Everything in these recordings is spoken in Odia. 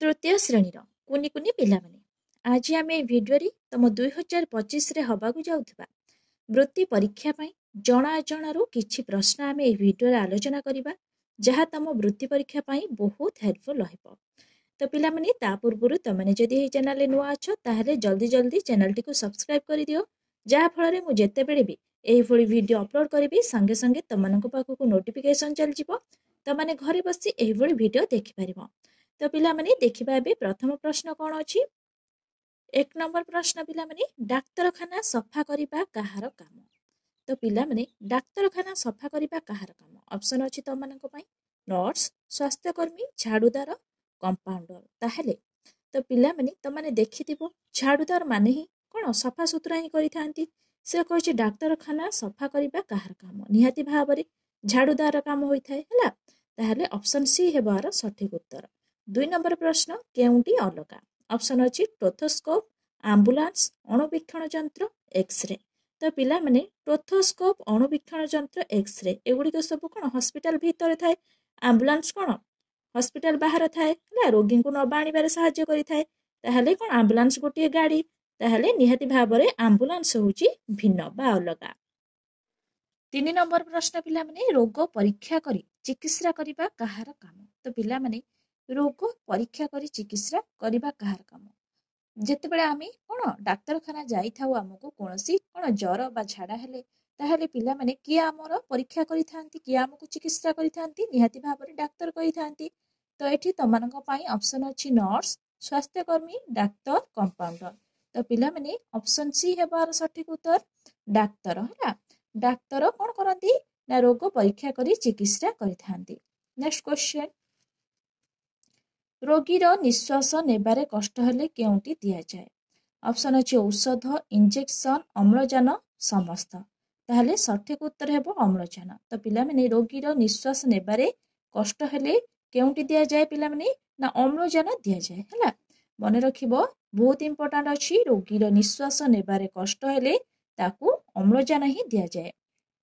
ତୃତୀୟ ଶ୍ରେଣୀର କୁନି କୁନି ପିଲାମାନେ, ଆଜି ଆମେ ଏହି ଭିଡ଼ିଓରେ ତମ 2025ରେ ହେବାକୁ ଯାଉଥିବା ବୃତ୍ତି ପରୀକ୍ଷା ପାଇଁ ଜଣା ଅଜଣାରୁ କିଛି ପ୍ରଶ୍ନ ଆମେ ଏହି ଭିଡ଼ିଓରେ ଆଲୋଚନା କରିବା, ଯାହା ତମ ବୃତ୍ତି ପରୀକ୍ଷା ପାଇଁ ବହୁତ ହେଲ୍ପଫୁଲ୍ ରହିବ। ତ ପିଲାମାନେ, ତା ପୂର୍ବରୁ ତମେମାନେ ଯଦି ଏହି ଚ୍ୟାନେଲରେ ନୂଆ ଅଛ, ତାହେଲେ ଜଲ୍ଦି ଜଲ୍ଦି ଚ୍ୟାନେଲଟିକୁ ସବସ୍କ୍ରାଇବ୍ କରିଦିଅ, ଯାହାଫଳରେ ମୁଁ ଯେତେବେଳେ ବି ଏହିଭଳି ଭିଡ଼ିଓ ଅପଲୋଡ଼ କରିବି ସାଙ୍ଗେ ସାଙ୍ଗେ ତମମାନଙ୍କ ପାଖକୁ ନୋଟିଫିକେସନ୍ ଚାଲିଯିବ, ତମାନେ ଘରେ ବସି ଏହିଭଳି ଭିଡ଼ିଓ ଦେଖିପାରିବ। ତ ପିଲାମାନେ, ଦେଖିବା ଏବେ ପ୍ରଥମ ପ୍ରଶ୍ନ କ'ଣ ଅଛି। 1 ନମ୍ବର ପ୍ରଶ୍ନ ପିଲାମାନେ, ଡାକ୍ତରଖାନା ସଫା କରିବା କାହାର କାମ? ତ ପିଲାମାନେ, ଡାକ୍ତରଖାନା ସଫା କରିବା କାହାର କାମ? ଅପସନ୍ ଅଛି ତମମାନଙ୍କ ପାଇଁ ନର୍ସ, ସ୍ୱାସ୍ଥ୍ୟକର୍ମୀ, ଝାଡ଼ୁଦାର, କମ୍ପାଉଣ୍ଡର। ତାହେଲେ ତ ପିଲାମାନେ, ତମାନେ ଦେଖିଥିବ ଝାଡ଼ୁଦାର ମାନେ ହିଁ କ'ଣ ସଫାସୁତୁରା ହିଁ କରିଥାନ୍ତି। ସେ କହିଛି ଡାକ୍ତରଖାନା ସଫା କରିବା କାହାର କାମ? ନିହାତି ଭାବରେ ଝାଡ଼ୁଦାର କାମ ହୋଇଥାଏ, ହେଲା। ତାହେଲେ ଅପସନ୍ ସି ହେବ ଏହାର ସଠିକ ଉତ୍ତର। 2 ନମ୍ବର ପ୍ରଶ୍ନ, କେଉଁଟି ଅଲଗା? ଅପସନ୍ ଅଛି ଟୋଥୋସ୍କୋପ୍, ଆମ୍ବୁଲାନ୍ସ, ଅଣୁବୀକ୍ଷଣ ଯନ୍ତ୍ର, ଏକ୍ସରେ। ତ ପିଲାମାନେ, ଟୋଥୋସ୍କୋପ୍, ଅଣୁବୀକ୍ଷଣ ଯନ୍ତ୍ର, ଏକ୍ସରେ ଏଗୁଡ଼ିକ ସବୁ କ'ଣ ହସ୍ପିଟାଲ ଭିତରେ ଥାଏ। ଆମ୍ବୁଲାନ୍ସ କ'ଣ ହସ୍ପିଟାଲ ବାହାରେ ଥାଏ, ହେଲା, ରୋଗୀଙ୍କୁ ନବା ଆଣିବାରେ ସାହାଯ୍ୟ କରିଥାଏ। ତାହେଲେ କ'ଣ ଆମ୍ବୁଲାନ୍ସ ଗୋଟିଏ ଗାଡ଼ି, ତାହେଲେ ନିହାତି ଭାବରେ ଆମ୍ବୁଲାନ୍ସ ହେଉଛି ଭିନ୍ନ ବା ଅଲଗା। 3 ନମ୍ବର ପ୍ରଶ୍ନ ପିଲାମାନେ, ରୋଗ ପରୀକ୍ଷା କରି ଚିକିତ୍ସା କରିବା କାହାର କାମ? ତ ପିଲାମାନେ, ରୋଗ ପରୀକ୍ଷା କରି ଚିକିତ୍ସା କରିବା କାହାର କାମ? ଯେତେବେଳେ ଆମେ କ'ଣ ଡାକ୍ତରଖାନା ଯାଇଥାଉ, ଆମକୁ କୌଣସି କ'ଣ ଜ୍ୱର ବା ଝାଡ଼ା ହେଲେ, ତାହେଲେ ପିଲାମାନେ କିଏ ଆମର ପରୀକ୍ଷା କରିଥାନ୍ତି, କିଏ ଆମକୁ ଚିକିତ୍ସା କରିଥାନ୍ତି? ନିହାତି ଭାବରେ ଡାକ୍ତର କରିଥାନ୍ତି। ତ ଏଠି ତମମାନଙ୍କ ପାଇଁ ଅପସନ୍ ଅଛି ନର୍ସ, ସ୍ୱାସ୍ଥ୍ୟକର୍ମୀ, ଡାକ୍ତର, କମ୍ପାଉଣ୍ଡର। ତ ପିଲାମାନେ, ଅପସନ୍ ସି ହେବ ଏହାର ସଠିକ ଉତ୍ତର, ଡାକ୍ତର, ହେଲା। ଡାକ୍ତର କ'ଣ କରନ୍ତି ନା ରୋଗ ପରୀକ୍ଷା କରି ଚିକିତ୍ସା କରିଥାନ୍ତି। ନେକ୍ସଟ କ୍ୱେଶ୍ଚନ, ରୋଗୀର ନିଶ୍ୱାସ ନେବାରେ କଷ୍ଟ ହେଲେ କେଉଁଟି ଦିଆଯାଏ? ଅପସନ୍ ଅଛି ଔଷଧ, ଇଞ୍ଜେକ୍ସନ, ଅମ୍ଳଜାନ, ସମସ୍ତ। ତାହେଲେ ସଠିକ ଉତ୍ତର ହେବ ଅମ୍ଳଜାନ। ତ ପିଲାମାନେ, ରୋଗୀର ନିଶ୍ୱାସ ନେବାରେ କଷ୍ଟ ହେଲେ କେଉଁଟି ଦିଆଯାଏ ପିଲାମାନେ? ନା ଅମ୍ଳଜାନ ଦିଆଯାଏ, ହେଲା। ମନେ ରଖିବ, ବହୁତ ଇମ୍ପୋର୍ଟାଣ୍ଟ ଅଛି, ରୋଗୀର ନିଶ୍ୱାସ ନେବାରେ କଷ୍ଟ ହେଲେ ତାକୁ ଅମ୍ଳଜାନ ହିଁ ଦିଆଯାଏ।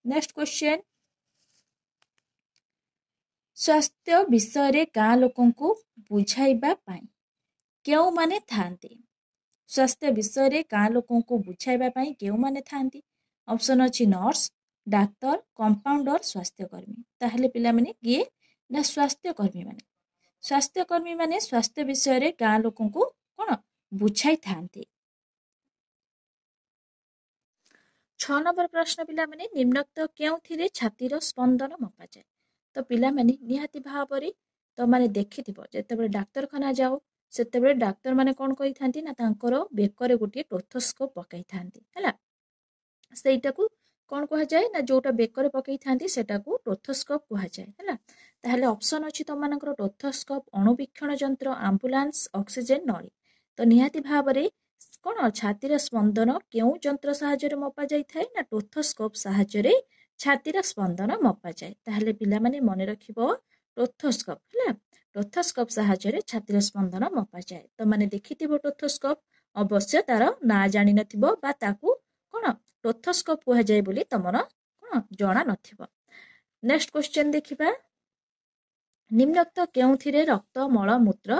ନେକ୍ସଟ କ୍ୱେଶ୍ଚନ, ସ୍ୱାସ୍ଥ୍ୟ ବିଷୟରେ ଗାଁ ଲୋକଙ୍କୁ ବୁଝାଇବା ପାଇଁ କେଉଁମାନେ ଥାଆନ୍ତି? ସ୍ୱାସ୍ଥ୍ୟ ବିଷୟରେ ଗାଁ ଲୋକଙ୍କୁ ବୁଝାଇବା ପାଇଁ କେଉଁମାନେ ଥାଆନ୍ତି? ଅପସନ୍ ଅଛି ନର୍ସ, ଡାକ୍ତର, କମ୍ପାଉଣ୍ଡର, ସ୍ୱାସ୍ଥ୍ୟକର୍ମୀ। ତାହେଲେ ପିଲାମାନେ କିଏ? ନା ସ୍ୱାସ୍ଥ୍ୟକର୍ମୀମାନେ। ସ୍ୱାସ୍ଥ୍ୟକର୍ମୀମାନେ ସ୍ୱାସ୍ଥ୍ୟ ବିଷୟରେ ଗାଁ ଲୋକଙ୍କୁ କ'ଣ ବୁଝାଇଥାନ୍ତି। 6 ନମ୍ବର ପ୍ରଶ୍ନ ପିଲାମାନେ, ନିମ୍ନୋକ୍ତ କେଉଁଥିରେ ଛାତିର ସ୍ପନ୍ଦନ ମପାଯାଏ? ତ ପିଲାମାନେ, ନିହାତି ଭାବରେ ତମାନେ ଦେଖିଥିବ ଯେତେବେଳେ ଡାକ୍ତରଖାନା ଯାଅ, ସେତେବେଳେ ଡାକ୍ତରମାନେ କ'ଣ କରିଥାନ୍ତି ନା ତାଙ୍କର ବେକରେ ଗୋଟିଏ ଟୋଥୋସ୍କୋପ୍ ପକାଇଥାନ୍ତି, ହେଲା। ସେଇଟାକୁ କ'ଣ କୁହାଯାଏ ନା ଯୋଉଟା ବେକରେ ପକାଇଥାନ୍ତି ସେଟାକୁ ଟୋଥୋସ୍କୋପ୍ କୁହାଯାଏ, ହେଲା। ତାହେଲେ ଅପସନ୍ ଅଛି ତମମାନଙ୍କର ଟୋଥୋସ୍କୋପ୍, ଅଣୁବୀକ୍ଷଣ ଯନ୍ତ୍ର, ଆମ୍ବୁଲାନ୍ସ, ଅକ୍ସିଜେନ୍ ନଳୀ। ତ ନିହାତି ଭାବରେ କ'ଣ ଛାତିର ସ୍ପନ୍ଦନ କେଉଁ ଯନ୍ତ୍ର ସାହାଯ୍ୟରେ ମପା ଯାଇଥାଏ? ନା ଟୋଥୋସ୍କୋପ୍ ସାହାଯ୍ୟରେ ଛାତିର ସ୍ପନ୍ଦନ ମପାଯାଏ। ତାହେଲେ ପିଲାମାନେ ମନେ ରଖିବ ଟୋଥୋସ୍କୋପ୍, ହେଲା, ଟୋଥୋସ୍କୋପ୍ ସାହାଯ୍ୟରେ ଛାତିର ସ୍ପନ୍ଦନ ମପାଯାଏ। ତମାନେ ଦେଖିଥିବ ଟୋଥୋସ୍କୋପ୍, ଅବଶ୍ୟ ତାର ନାଁ ଜାଣିନଥିବ ବା ତାକୁ କ'ଣ ଟୋଥୋସ୍କୋପ୍ କୁହାଯାଏ ବୋଲି ତମର କ'ଣ ଜଣା ନଥିବ। ନେକ୍ସଟ କ୍ୱେଶ୍ଚନ ଦେଖିବା, ନିମ୍ନୋକ୍ତ କେଉଁଥିରେ ରକ୍ତ, ମଳ, ମୂତ୍ର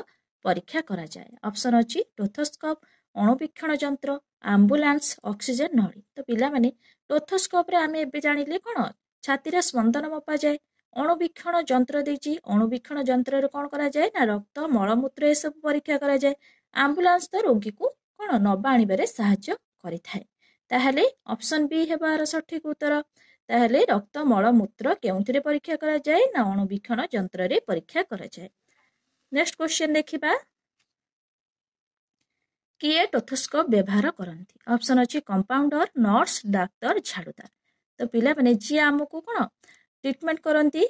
ପରୀକ୍ଷା କରାଯାଏ? ଅପସନ୍ ଅଛି ଟୋଥୋସ୍କୋପ୍, ଅଣୁବୀକ୍ଷଣ ଯନ୍ତ୍ର, ଆମ୍ବୁଲାନ୍ସ, ଅକ୍ସିଜେନ୍ ନଳୀ। ତ ପିଲାମାନେ, ଟୋଥୋସ୍କୋପରେ ଆମେ ଏବେ ଜାଣିଲେ କ'ଣ ଛାତିର ସ୍ପନ୍ଦନ ମପାଯାଏ। ଅଣୁବୀକ୍ଷଣ ଯନ୍ତ୍ର ଦେଇଛି, ଅଣୁବୀକ୍ଷଣ ଯନ୍ତ୍ରରେ କ'ଣ କରାଯାଏ? ନା ରକ୍ତ, ମଳମୂତ୍ର ଏସବୁ ପରୀକ୍ଷା କରାଯାଏ। ଆମ୍ବୁଲାନ୍ସ ତ ରୋଗୀକୁ କ'ଣ ନବା ଆଣିବାରେ ସାହାଯ୍ୟ କରିଥାଏ। ତାହେଲେ ଅପସନ୍ ବି ହେବ ଏହାର ସଠିକ ଉତ୍ତର। ତାହେଲେ ରକ୍ତ, ମଳ, ମୂତ୍ର କେଉଁଥିରେ ପରୀକ୍ଷା କରାଯାଏ? ନା ଅଣୁବୀକ୍ଷଣ ଯନ୍ତ୍ରରେ ପରୀକ୍ଷା କରାଯାଏ। ନେକ୍ସଟ କ୍ୱେଶ୍ଚନ ଦେଖିବା, କିଏ ଟୋଥୋସ୍କୋପ୍ ବ୍ୟବହାର କରନ୍ତି? ଅପସନ୍ ଅଛି କମ୍ପାଉଣ୍ଡର, ନର୍ସ, ଡାକ୍ତର, ଝାଡ଼ୁଦାର। ତ ପିଲାମାନେ, ଯିଏ ଆମକୁ କ'ଣ ଟ୍ରିଟମେଣ୍ଟ କରନ୍ତି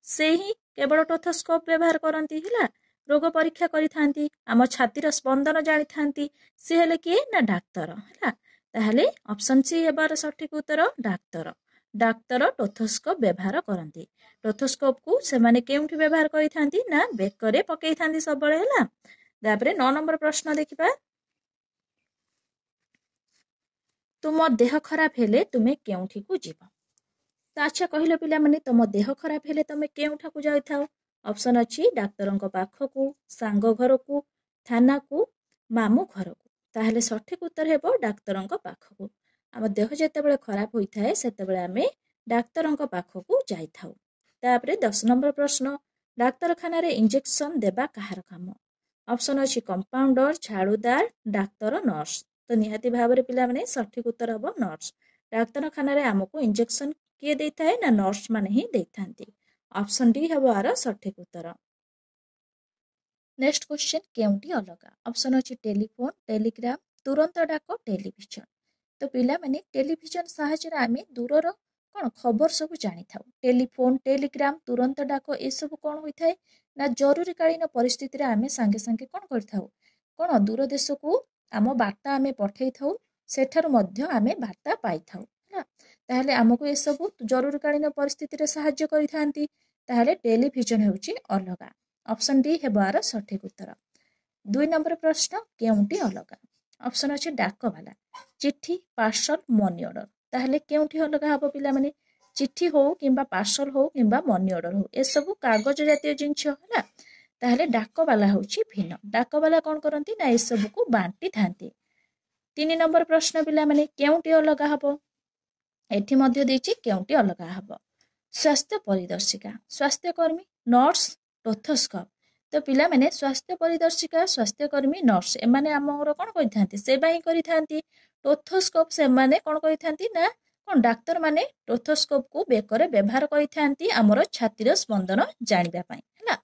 ସେ ହିଁ କେବଳ ଟୋଥୋସ୍କୋପ୍ ବ୍ୟବହାର କରନ୍ତି, ହେଲା, ରୋଗ ପରୀକ୍ଷା କରିଥାନ୍ତି, ଆମ ଛାତିର ସ୍ପନ୍ଦନ ଜାଣିଥାନ୍ତି, ସେ ହେଲେ କିଏ? ନା ଡାକ୍ତର, ହେଲା। ତାହେଲେ ଅପସନ୍ ସି ହେବାର ସଠିକ ଉତ୍ତର, ଡାକ୍ତର। ଡାକ୍ତର ଟୋଥୋସ୍କୋପ୍ ବ୍ୟବହାର କରନ୍ତି। ଟୋଥୋସ୍କୋପକୁ ସେମାନେ କେଉଁଠି ବ୍ୟବହାର କରିଥାନ୍ତି? ନା ବେକରେ ପକେଇଥାନ୍ତି ସବୁବେଳେ, ହେଲା। ତାପରେ 9 ନମ୍ବର ପ୍ରଶ୍ନ ଦେଖିବା, ତୁମ ଦେହ ଖରାପ ହେଲେ ତୁମେ କେଉଁଠିକୁ ଯିବ? ତ ଆଚ୍ଛା କହିଲ ପିଲାମାନେ, ତମ ଦେହ ଖରାପ ହେଲେ ତମେ କେଉଁଠାକୁ ଯାଇଥାଅ? ଅପସନ୍ ଅଛି ଡାକ୍ତରଙ୍କ ପାଖକୁ, ସାଙ୍ଗ ଘରକୁ, ଥାନାକୁ, ମାମୁଁ ଘରକୁ। ତାହେଲେ ସଠିକ୍ ଉତ୍ତର ହେବ ଡାକ୍ତରଙ୍କ ପାଖକୁ। ଆମ ଦେହ ଯେତେବେଳେ ଖରାପ ହୋଇଥାଏ ସେତେବେଳେ ଆମେ ଡାକ୍ତରଙ୍କ ପାଖକୁ ଯାଇଥାଉ। ତାପରେ 10 ନମ୍ବର ପ୍ରଶ୍ନ, ଡାକ୍ତରଖାନାରେ ଇଞ୍ଜେକ୍ସନ୍ ଦେବା କାହାର କାମ? ଅପସନ୍ ଅଛି କମ୍ପାଉଣ୍ଡର, ଝାଡ଼ୁଦାର, ଡାକ୍ତର, ନର୍ସ। ତ ନିହାତି ଭାବରେ ପିଲାମାନେ ସଠିକ୍ ଉତ୍ତର ହେବ ନର୍ସ। ଡାକ୍ତରଖାନାରେ ଆମକୁ ଇଞ୍ଜେକ୍ସନ୍ କିଏ ଦେଇଥାଏ ନା ନର୍ସ ମାନେ ହିଁ ଦେଇଥାନ୍ତି। ଅପସନ୍ ଡି ହେବ ଆର ସଠିକ୍ ଉତ୍ତର। ନେକ୍ସଟ କ୍ୱେଶ୍ଚନ୍, କେଉଁଟି ଅଲଗା? ଅପସନ୍ ଅଛି ଟେଲିଫୋନ୍, ଟେଲିଗ୍ରାମ, ତୁରନ୍ତ ଡାକ, ଟେଲିଭିଜନ। ତ ପିଲାମାନେ ଟେଲିଭିଜନ ସାହାଯ୍ୟରେ ଆମେ ଦୂରର କ'ଣ ଖବର ସବୁ ଜାଣିଥାଉ। ଟେଲିଫୋନ୍, ଟେଲିଗ୍ରାମ, ତୁରନ୍ତ ଡାକ ଏସବୁ କ'ଣ ହୋଇଥାଏ ନା ଜରୁରୀକାଳୀନ ପରିସ୍ଥିତିରେ ଆମେ ସାଙ୍ଗେ ସାଙ୍ଗେ କ'ଣ କରିଥାଉ, କ'ଣ ଦୂର ଦେଶକୁ ଆମ ବାର୍ତ୍ତା ଆମେ ପଠେଇଥାଉ, ସେଠାରୁ ମଧ୍ୟ ଆମେ ବାର୍ତ୍ତା ପାଇଥାଉ ହେଲା। ତାହେଲେ ଆମକୁ ଏସବୁ ଜରୁରୀକାଳୀନ ପରିସ୍ଥିତିରେ ସାହାଯ୍ୟ କରିଥାନ୍ତି। ତାହେଲେ ଟେଲିଭିଜନ ହେଉଛି ଅଲଗା। ଅପସନ୍ ଡି ହେବ ଆର ସଠିକ୍ ଉତ୍ତର। 2 ନମ୍ବର ପ୍ରଶ୍ନ, କେଉଁଟି ଅଲଗା? ଅପସନ୍ ଅଛି ଡାକବାଲା, ଚିଠି, ପାର୍ସଲ, ମନି ଅର୍ଡର। ତାହେଲେ କେଉଁଠି ଅଲଗା ହେବ ପିଲାମାନେ? ଚିଠି ହଉ କିମ୍ବା ପାର୍ସଲ ହଉ କିମ୍ବା ମନି ଅର୍ଡର ହଉ, ଏସବୁ କାଗଜ ଜାତୀୟ ଜିନିଷ ହେଲା। ତାହେଲେ ଡାକବାଲା ହେଉଛି ଭିନ୍ନ। ଡାକବାଲା କ'ଣ କରନ୍ତି ନା ଏସବୁକୁ ବାଣ୍ଟିଥାନ୍ତି। 3 ନମ୍ବର ପ୍ରଶ୍ନ ପିଲାମାନେ, କେଉଁଟି ଅଲଗା ହେବ? ଏଠି ମଧ୍ୟ ଦେଇଛି କେଉଁଟି ଅଲଗା ହେବ। ସ୍ୱାସ୍ଥ୍ୟ ପରିଦର୍ଶିକା, ସ୍ୱାସ୍ଥ୍ୟକର୍ମୀ, ନର୍ସ, ଟୋଥୋସ୍କୋପ। ତ ପିଲାମାନେ ସ୍ୱାସ୍ଥ୍ୟ ପରିଦର୍ଶିକା, ସ୍ୱାସ୍ଥ୍ୟକର୍ମୀ, ନର୍ସ ଏମାନେ ଆମର କ'ଣ କରିଥାନ୍ତି? ସେବା ହିଁ କରିଥାନ୍ତି। ଟୋଥୋସ୍କୋପ ସେମାନେ କ'ଣ କରିଥାନ୍ତି ନା କ'ଣ ଡାକ୍ତରମାନେ ଟୋଥୋସ୍କୋପକୁ ବେକରେ ବ୍ୟବହାର କରିଥାନ୍ତି ଆମର ଛାତିର ସ୍ପନ୍ଦନ ଜାଣିବା ପାଇଁ ହେଲା।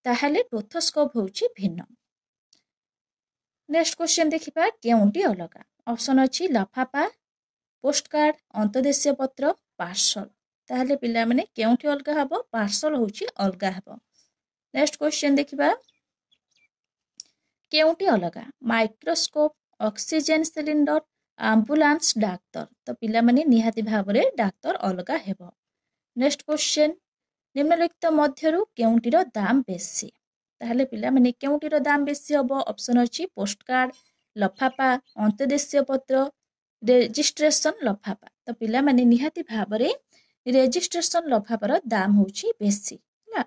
ତାହେଲେ ଟୋଥୋସ୍କୋପ ହେଉଛି ଭିନ୍ନ। ନେକ୍ସଟ କ୍ୱେଶ୍ଚନ୍ ଦେଖିବା, କେଉଁଟି ଅଲଗା? ଅପସନ୍ ଅଛି ଲଫାପା, ପୋଷ୍ଟକାର୍ଡ, ଅନ୍ତର୍ଦେଶୀୟ ପତ୍ର, ପାର୍ସଲ। ତାହେଲେ ପିଲାମାନେ କେଉଁଠି ଅଲଗା ହେବ? ପାର୍ସଲ ହେଉଛି ଅଲଗା ହେବ। ନେକ୍ସଟ କ୍ୱେଶ୍ଚନ୍ ଦେଖିବା, କେଉଁଟି ଅଲଗା? ମାଇକ୍ରୋସ୍କୋପ, ଅକ୍ସିଜେନ୍ ସିଲିଣ୍ଡର, ଆମ୍ବୁଲାନ୍ସ, ଡାକ୍ତର। ତ ପିଲାମାନେ ନିହାତି ଭାବରେ ଡାକ୍ତର ଅଲଗା ହେବ। ନେକ୍ସଟ କ୍ୱେଶ୍ଚନ୍, ନିମ୍ନଲିଖିତ ମଧ୍ୟରୁ କେଉଁଟିର ଦାମ ବେଶୀ? ତାହେଲେ ପିଲାମାନେ କେଉଁଟିର ଦାମ ବେଶୀ ହେବ? ଅପସନ୍ ଅଛି ପୋଷ୍ଟକାର୍ଡ, ଲଫାପା, ଅନ୍ତର୍ଦେଶୀୟ ପତ୍ର, ରେଜିଷ୍ଟ୍ରେସନ ଲଫାପା। ତ ପିଲାମାନେ ନିହାତି ଭାବରେ ରେଜିଷ୍ଟ୍ରେସନ ଲଫାପାର ଦାମ ହେଉଛି ବେଶୀ ହେଲା।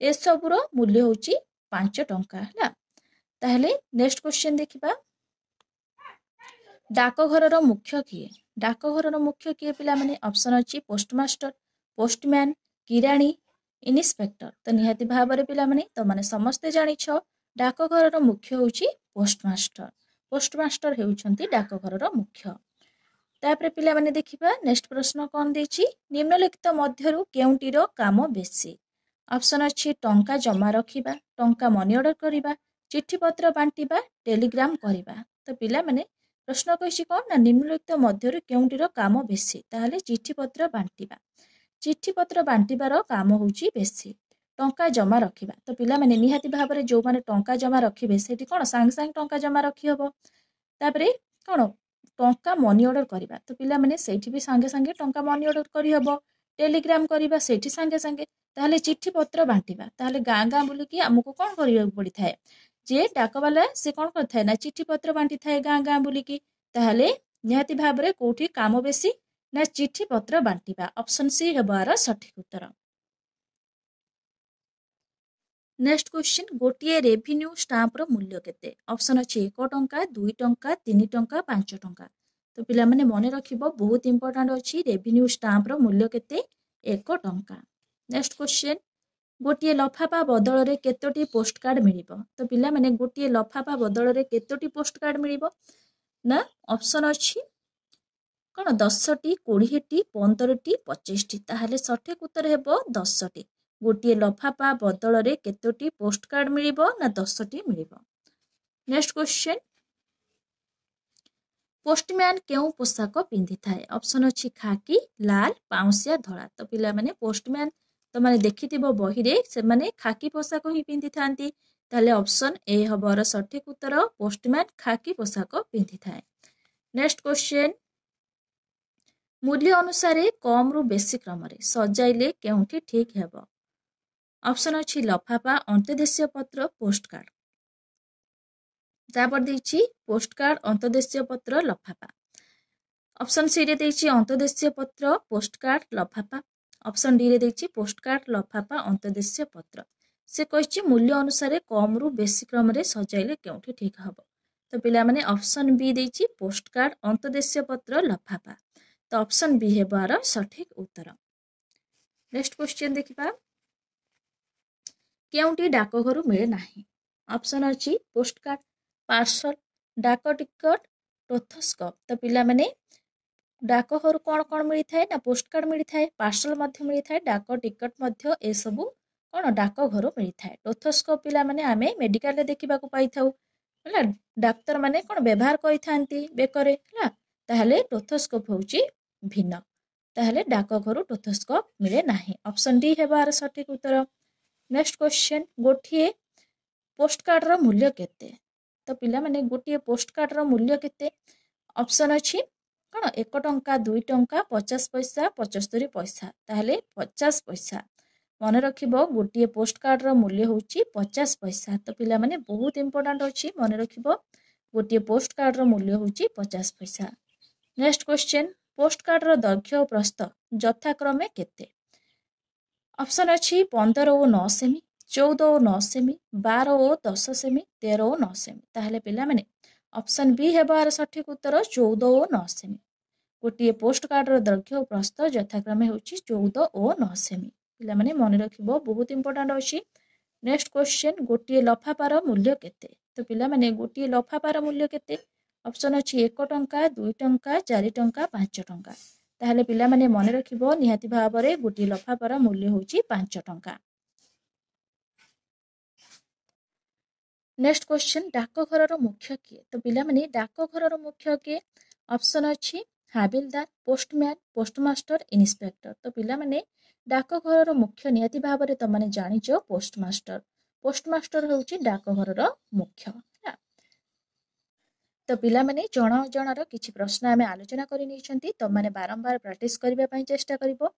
ଏସବୁର ମୂଲ୍ୟ ହେଉଛି 5 ଟଙ୍କା ହେଲା। ତାହେଲେ ନେକ୍ସଟ କ୍ୱେଶ୍ଚନ୍ ଦେଖିବା, ଡାକଘରର ମୁଖ୍ୟ କିଏ? ଡାକଘରର ମୁଖ୍ୟ କିଏ ପିଲାମାନେ? ଅପସନ୍ ଅଛି ପୋଷ୍ଟମାଷ୍ଟର, ପୋଷ୍ଟମ୍ୟାନ୍, କିରାଣୀ, ଇନ୍ସପେକ୍ଟର। ତ ନିହାତି ଭାବରେ ପିଲାମାନେ ତମାନେ ସମସ୍ତେ ଜାଣିଛ ଡାକଘରର ମୁଖ୍ୟ ହେଉଛି ପୋଷ୍ଟମାଷ୍ଟର। ପୋଷ୍ଟମାଷ୍ଟର ହେଉଛନ୍ତି ଡାକଘରର ମୁଖ୍ୟ। ତାପରେ ପିଲାମାନେ ଦେଖିବା ନେକ୍ସଟ ପ୍ରଶ୍ନ କ'ଣ ଦେଇଛି, ନିମ୍ନଲିଖିତ ମଧ୍ୟରୁ କେଉଁଟିର କାମ ବେଶୀ? ଅପସନ୍ ଅଛି ଟଙ୍କା ଜମା ରଖିବା, ଟଙ୍କା ମନି ଅର୍ଡର କରିବା, ଚିଠିପତ୍ର ବାଣ୍ଟିବା, ଟେଲିଗ୍ରାମ କରିବା। ତ ପିଲାମାନେ ପ୍ରଶ୍ନ କହିଛି କ'ଣ ନା ନିମ୍ନଲିଖିତ ମଧ୍ୟରୁ କେଉଁଟିର କାମ ବେଶୀ? ତାହେଲେ ଚିଠିପତ୍ର ବାଣ୍ଟିବା। ଚିଠିପତ୍ର ବାଣ୍ଟିବାର କାମ ହେଉଛି ବେଶୀ। ଟଙ୍କା ଜମା ରଖିବା, ତ ପିଲାମାନେ ନିହାତି ଭାବରେ ଯେଉଁମାନେ ଟଙ୍କା ଜମା ରଖିବେ ସେଠି କ'ଣ ସାଙ୍ଗେ ସାଙ୍ଗେ ଟଙ୍କା ଜମା ରଖିହେବ। ତାପରେ କ'ଣ ଟଙ୍କା ମନି ଅର୍ଡର କରିବା, ତ ପିଲାମାନେ ସେଇଠି ବି ସାଙ୍ଗେ ସାଙ୍ଗେ ଟଙ୍କା ମନି ଅର୍ଡର କରିହେବ। ଟେଲିଗ୍ରାମ କରିବା ସେଇଠି ସାଙ୍ଗେ ସାଙ୍ଗେ। ତାହେଲେ ଚିଠିପତ୍ର ବାଣ୍ଟିବା, ତାହେଲେ ଗାଁ ଗାଁ ବୁଲିକି ଆମକୁ କ'ଣ କରିବାକୁ ପଡ଼ିଥାଏ? ଯିଏ ଡାକବାଲା ସେ କ'ଣ କରିଥାଏ ନା ଚିଠିପତ୍ର ବାଣ୍ଟିଥାଏ ଗାଁ ଗାଁ ବୁଲିକି। ତାହେଲେ ନିହାତି ଭାବରେ କୋଉଠି କାମ ବେଶୀ ନା ଚିଠିପତ୍ର ବାଣ୍ଟିବା। ଅପସନ୍ ସି ହେବ ଆର ସଠିକ୍ ଉତ୍ତର। ନେକ୍ସଟ କ୍ୱେଶ୍ଚନ୍, ଗୋଟିଏ ରେଭିନ୍ୟୁ ଷ୍ଟାମ୍ପର ମୂଲ୍ୟ କେତେ? ଅପସନ୍ ଅଛି 1 ଟଙ୍କା, 2 ଟଙ୍କା, 3 ଟଙ୍କା, 5 ଟଙ୍କା। ତ ପିଲାମାନେ ମନେ ରଖିବ ବହୁତ ଇମ୍ପୋର୍ଟାଣ୍ଟ ଅଛି, ରେଭିନ୍ୟୁ ଷ୍ଟାମ୍ପର ମୂଲ୍ୟ କେତେ? 1 ଟଙ୍କା। ନେକ୍ସଟ କ୍ୱେଶ୍ଚନ୍, ଗୋଟିଏ ଲଫାପା ବଦଳରେ କେତୋଟି ପୋଷ୍ଟକାର୍ଡ ମିଳିବ? ତ ପିଲାମାନେ ଗୋଟିଏ ଲଫାପା ବଦଳରେ କେତୋଟି ପୋଷ୍ଟକାର୍ଡ ମିଳିବ ନା ଅପସନ୍ ଅଛି କ'ଣ 10ଟି, 20ଟି, 15ଟି, 25ଟି। ତାହେଲେ ସଠିକ୍ ଉତ୍ତର ହେବ 10ଟି। ଗୋଟିଏ ଲଫାପା ବଦଳରେ କେତୋଟି ପୋଷ୍ଟକାର୍ଡ ମିଳିବ ନା 10ଟି ମିଳିବ। ନେକ୍ସଟ କ୍ୱେଶ୍ଚନ୍, ପୋଷ୍ଟମ୍ୟାନ୍ କେଉଁ ପୋଷାକ ପିନ୍ଧିଥାଏ? ଅପସନ୍ ଅଛି ଖାକି, ଲାଲ, ପାଉଁଶିଆ, ଧଳା। ତ ପିଲାମାନେ ପୋଷ୍ଟମ୍ୟାନ୍ ତମାନେ ଦେଖିଥିବ ବହିରେ ସେମାନେ ଖାକି ପୋଷାକ ହିଁ ପିନ୍ଧିଥାନ୍ତି। ତାହେଲେ ଅପସନ୍ ଏ ହବର ସଠିକ୍ ଉତ୍ତର, ପୋଷ୍ଟମ୍ୟାନ୍ ଖାକି ପୋଷାକ ପିନ୍ଧିଥାଏ। ନେକ୍ସଟ କ୍ୱେଶ୍ଚନ୍, ମୂଲ୍ୟ ଅନୁସାରେ କମ୍ରୁ ବେଶୀ କ୍ରମରେ ସଜାଇଲେ କେଉଁଠି ଠିକ୍ ହେବ? ଅପସନ୍ ଅଛି ଲଫାପା, ଅନ୍ତର୍ଦେଶୀୟ ପତ୍ର, ପୋଷ୍ଟକାର୍ଡ। ତାପରେ ଦେଇଛି ପୋଷ୍ଟକାର୍ଡ, ଅନ୍ତର୍ଦେଶୀୟ ପତ୍ର, ଲଫାପା। ଅପସନ୍ ସିରେ ଦେଇଛି ଅନ୍ତର୍ଦେଶୀୟ ପତ୍ର, ପୋଷ୍ଟକାର୍ଡ, ଲଫାପା। ଅପସନ୍ ଡିରେ ଦେଇଛି ପୋଷ୍ଟକାର୍ଡ, ଲଫାପା, ଅନ୍ତର୍ଦେଶୀୟ ପତ୍ର। ସେ କହିଛି ମୂଲ୍ୟ ଅନୁସାରେ କମ୍ରୁ ବେଶୀ କ୍ରମରେ ସଜାଇଲେ କେଉଁଠି ଠିକ୍ ହେବ? ତ ପିଲାମାନେ, ଅପସନ୍ ବି ଦେଇଛି ପୋଷ୍ଟକାର୍ଡ, ଅନ୍ତର୍ଦେଶୀୟ ପତ୍ର, ଲଫାପା। ତ ଅପସନ୍ ବି ହେବ ଆର ସଠିକ୍ ଉତ୍ତର। ନେକ୍ସଟ କ୍ୱେଶ୍ଚନ୍ ଦେଖିବା, କେଉଁଟି ଡାକଘରୁ ମିଳେ ନାହିଁ? ଅପସନ୍ ଅଛି ପୋଷ୍ଟକାର୍ଡ, ପାର୍ସଲ, ଡାକ ଟିକଟ, ଟୋଥୋସ୍କୋପ୍। ତ ପିଲାମାନେ, ଡାକଘରୁ କ'ଣ କ'ଣ ମିଳିଥାଏ ନା ପୋଷ୍ଟକାର୍ଡ ମିଳିଥାଏ, ପାର୍ସଲ ମଧ୍ୟ ମିଳିଥାଏ, ଡାକ ଟିକଟ ମଧ୍ୟ, ଏସବୁ କ'ଣ ଡାକଘରୁ ମିଳିଥାଏ। ଟୋଥୋସ୍କୋପ୍ ପିଲାମାନେ ଆମେ ମେଡିକାଲରେ ଦେଖିବାକୁ ପାଇଥାଉ, ହେଲା, ଡାକ୍ତରମାନେ କ'ଣ ବ୍ୟବହାର କରିଥାନ୍ତି ବେକରେ, ହେଲା। ତାହେଲେ ଟୋଥୋସ୍କୋପ୍ ହେଉଛି ଭିନ୍ନ। ତାହେଲେ ଡାକଘରୁ ଟୋଥୋସ୍କୋପ୍ ମିଳେ ନାହିଁ। ଅପସନ୍ ଡି ହେବ ଆର ସଠିକ୍ ଉତ୍ତର। ନେକ୍ସଟ କ୍ୱେଶ୍ଚନ୍, ଗୋଟିଏ ପୋଷ୍ଟକାର୍ଡର ମୂଲ୍ୟ କେତେ? ତ ପିଲାମାନେ, ଗୋଟିଏ ପୋଷ୍ଟକାର୍ଡର ମୂଲ୍ୟ କେତେ? ଅପସନ୍ ଅଛି କ'ଣ 1 ଟଙ୍କା, 2 ଟଙ୍କା, 50 ପଇସା, 75 ପଇସା। ତାହେଲେ 50 ପଇସା। ମନେ ରଖିବ, ଗୋଟିଏ ପୋଷ୍ଟକାର୍ଡର ମୂଲ୍ୟ ହେଉଛି 50 ପଇସା। ତ ପିଲାମାନେ, ବହୁତ ଇମ୍ପୋର୍ଟାଣ୍ଟ ଅଛି, ମନେ ରଖିବ, ଗୋଟିଏ ପୋଷ୍ଟକାର୍ଡର ମୂଲ୍ୟ ହେଉଛି 50 ପଇସା। ନେକ୍ସଟ କ୍ୱେଶ୍ଚନ୍, ପୋଷ୍ଟକାର୍ଡର ଦୈର୍ଘ୍ୟ ଓ ପ୍ରସ୍ଥ ଯଥାକ୍ରମେ କେତେ? ଅପସନ୍ ଅଛି 15 ଓ 9 ସେମି, 14 ଓ 9 ସେମି, 12 ଓ 10 ସେମି, 13 ଓ 9 ସେମି। ତାହେଲେ ପିଲାମାନେ, ଅପସନ୍ ବି ହେବ ଆର ସଠିକ୍ ଉତ୍ତର, 14 ଓ 9 ସେମି। ଗୋଟିଏ ପୋଷ୍ଟକାର୍ଡର ଦୈର୍ଘ୍ୟ ଓ ପ୍ରସ୍ଥ ଯଥାକ୍ରମେ ହେଉଛି 14 ଓ 9 ସେମି। ପିଲାମାନେ ମନେ ରଖିବ, ବହୁତ ଇମ୍ପୋର୍ଟାଣ୍ଟ ଅଛି। ନେକ୍ସଟ କ୍ୱେଶ୍ଚନ୍, ଗୋଟିଏ ଲଫାପାର ମୂଲ୍ୟ କେତେ? ତ ପିଲାମାନେ, ଗୋଟିଏ ଲଫାପାର ମୂଲ୍ୟ କେତେ? ଅପସନ୍ ଅଛି 1 ଟଙ୍କା, 2 ଟଙ୍କା, 4 ଟଙ୍କା, 5 ଟଙ୍କା। ତାହେଲେ ପିଲାମାନେ ମନେ ରଖିବ, ନିହାତି ଭାବରେ ଗୋଟିଏ ଲଫାପାର ମୂଲ୍ୟ ହେଉଛି 5 ଟଙ୍କା। ନେକ୍ସଟ କ୍ୱେଶ୍ଚନ୍, ଡାକଘରର ମୁଖ୍ୟ କିଏ? ତ ପିଲାମାନେ, ଡାକଘରର ମୁଖ୍ୟ କିଏ? ଅପସନ୍ ଅଛି ହାବିଲଦାର, ପୋଷ୍ଟମ୍ୟାନ୍, ପୋଷ୍ଟମାଷ୍ଟର, ଇନ୍ସପେକ୍ଟର। ତ ପିଲାମାନେ, ଡାକଘରର ମୁଖ୍ୟ ନିହାତି ଭାବରେ ତମମାନେ ଜାଣିଛ ପୋଷ୍ଟମାଷ୍ଟର। ପୋଷ୍ଟମାଷ୍ଟର ହେଉଛି ଡାକଘରର ମୁଖ୍ୟ, ହେଲା। ତ ପିଲାମାନେ, ଜଣ ଅଜଣାର କିଛି ପ୍ରଶ୍ନ ଆମେ ଆଲୋଚନା କରି ନେଇଛନ୍ତି। ତମମାନେ ବାରମ୍ବାର ପ୍ରାକ୍ଟିସ୍ କରିବା ପାଇଁ ଚେଷ୍ଟା କରିବ,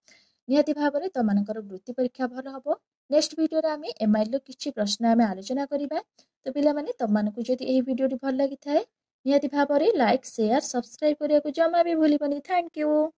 ନିହାତି ଭାବରେ ତମମାନଙ୍କର ବୃତ୍ତି ପରୀକ୍ଷା ଭଲ ହେବ। ନେକ୍ସଟ ଭିଡ଼ିଓରେ ଆମେ ଏମ୍ଆଇଏଲ୍ର କିଛି ପ୍ରଶ୍ନ ଆମେ ଆଲୋଚନା କରିବା। ତ ପିଲାମାନେ, ତମମାନଙ୍କୁ ଯଦି ଏହି ଭିଡ଼ିଓଟି ଭଲ ଲାଗିଥାଏ, ନିହାତି ଭାବରେ ଲାଇକ୍, ସେୟାର, ସବସ୍କ୍ରାଇବ୍ କରିବାକୁ ଜମା ବି ଭୁଲିବନି। Thank you.